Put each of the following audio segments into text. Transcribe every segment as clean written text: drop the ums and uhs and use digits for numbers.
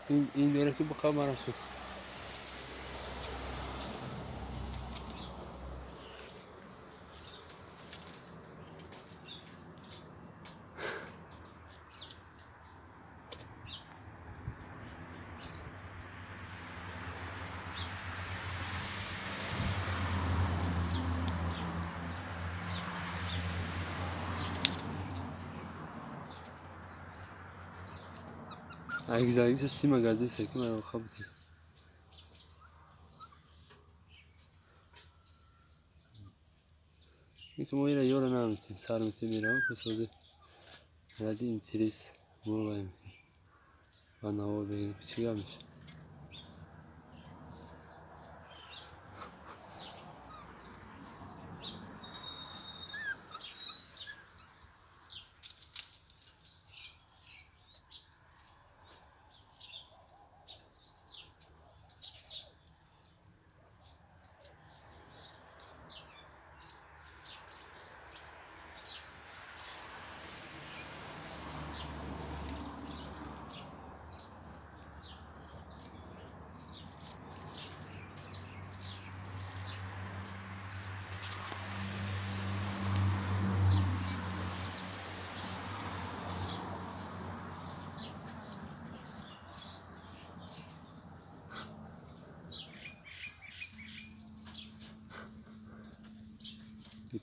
Ин дора ки буқа мара худ. Агизагиса сима газиса ки мара хабти. Ки мо ира ёра наметем, сар метем меравам, пасози ради интерес мо ваем ва навор бигирем, чӣ гап меша.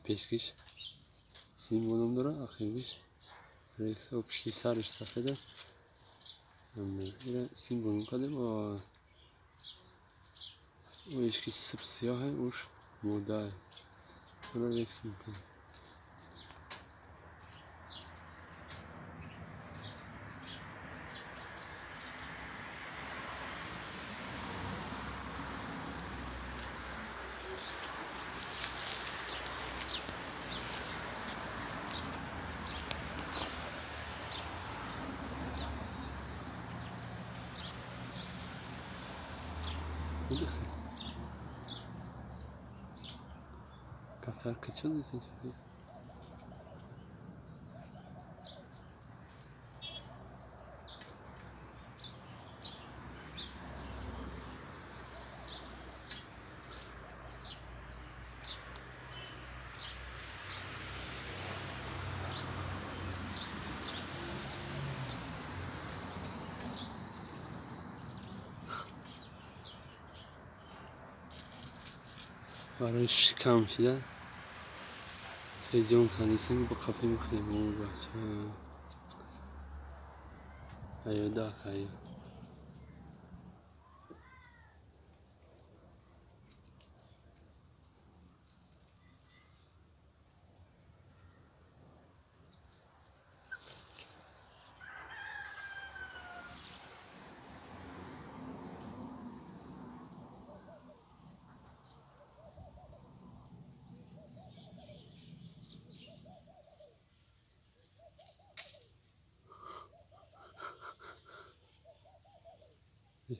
Пешкиш символом дора, ахиргиш рекс пушти сараш сафеда. Ира символом кардем, оишки сип сиёҳе, уш модае. Ора рекс мекунем. Кафтар кычыл десең чакы. Барои шикам шида ҷон кандисем, бо қафе мехӯрем. О бача, аёда акай.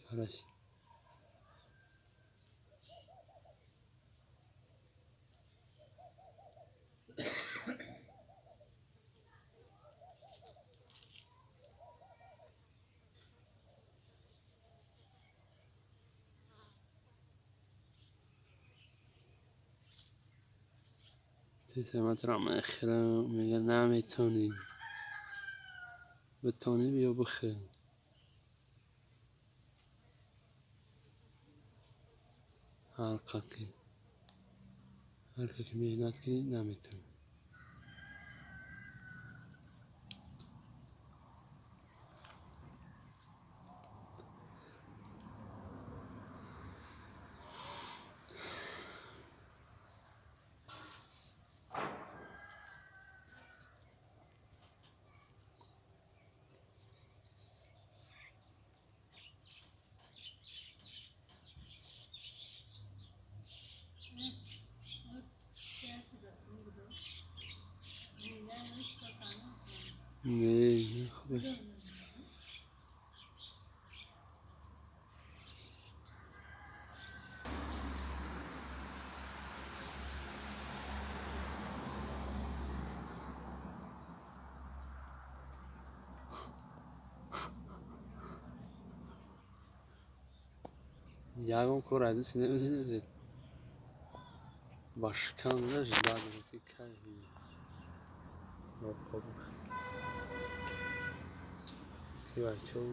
Хорошо. Мега наметонӣ. Битонӣ, биё бихӯр. Ҳар қадр ҳар ки меҳнат кунӣ, наметавонӣ. Ягон кор аз даст ба шикам жда дорад ки кай ки бачаҳо.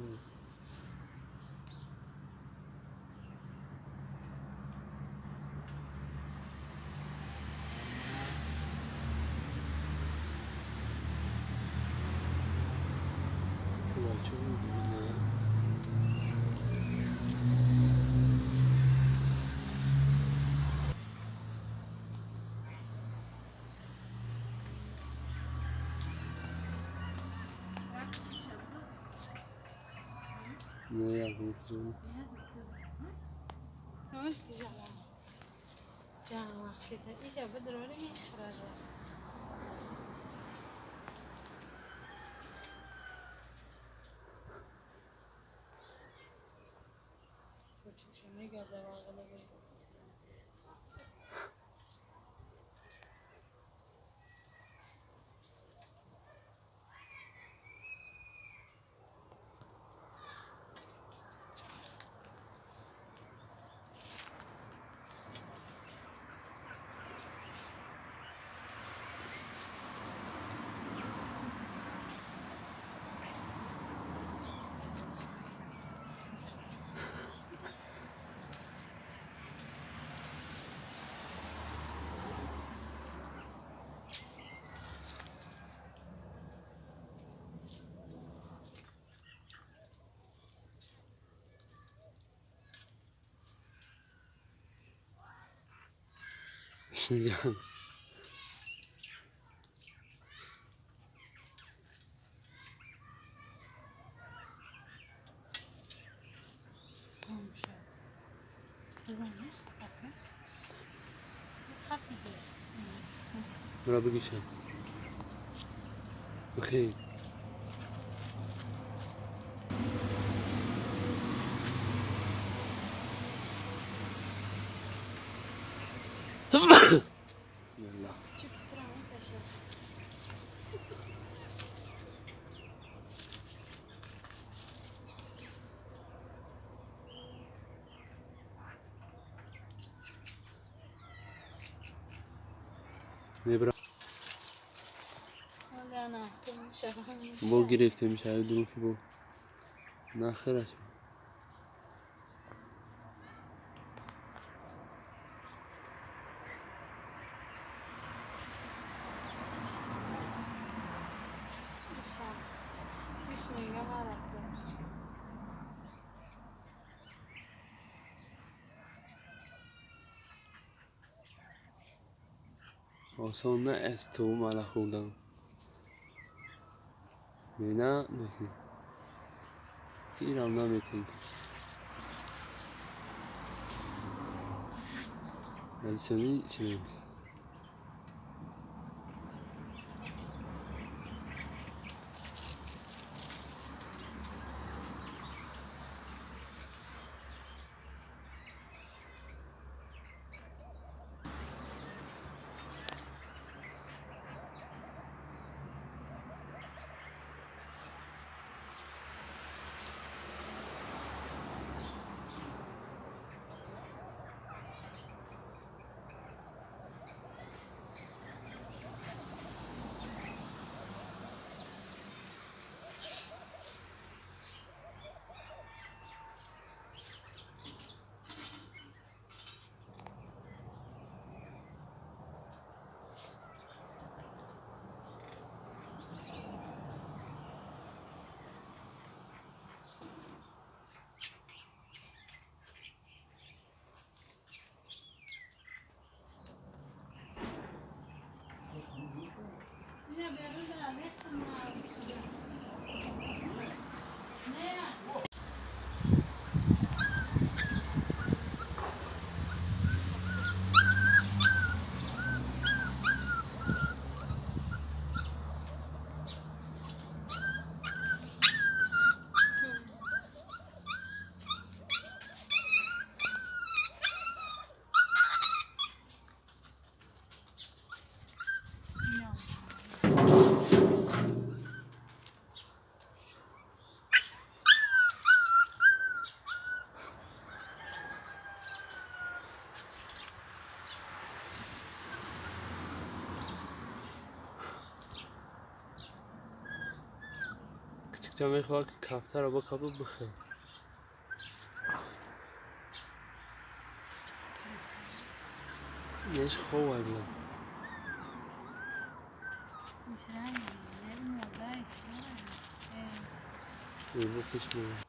Ne yapıyorsun? Bura بگیشم بخیر. Бо гирифта мешавад дуруф бо нахираш. Осон на аз ту мала хӯрдам. На инам наметавонем. Аз чӣ Якҷа мехоҳад, ки кафтаро бикапу бихӯр. Неш ховай била. Бо пеш меояд.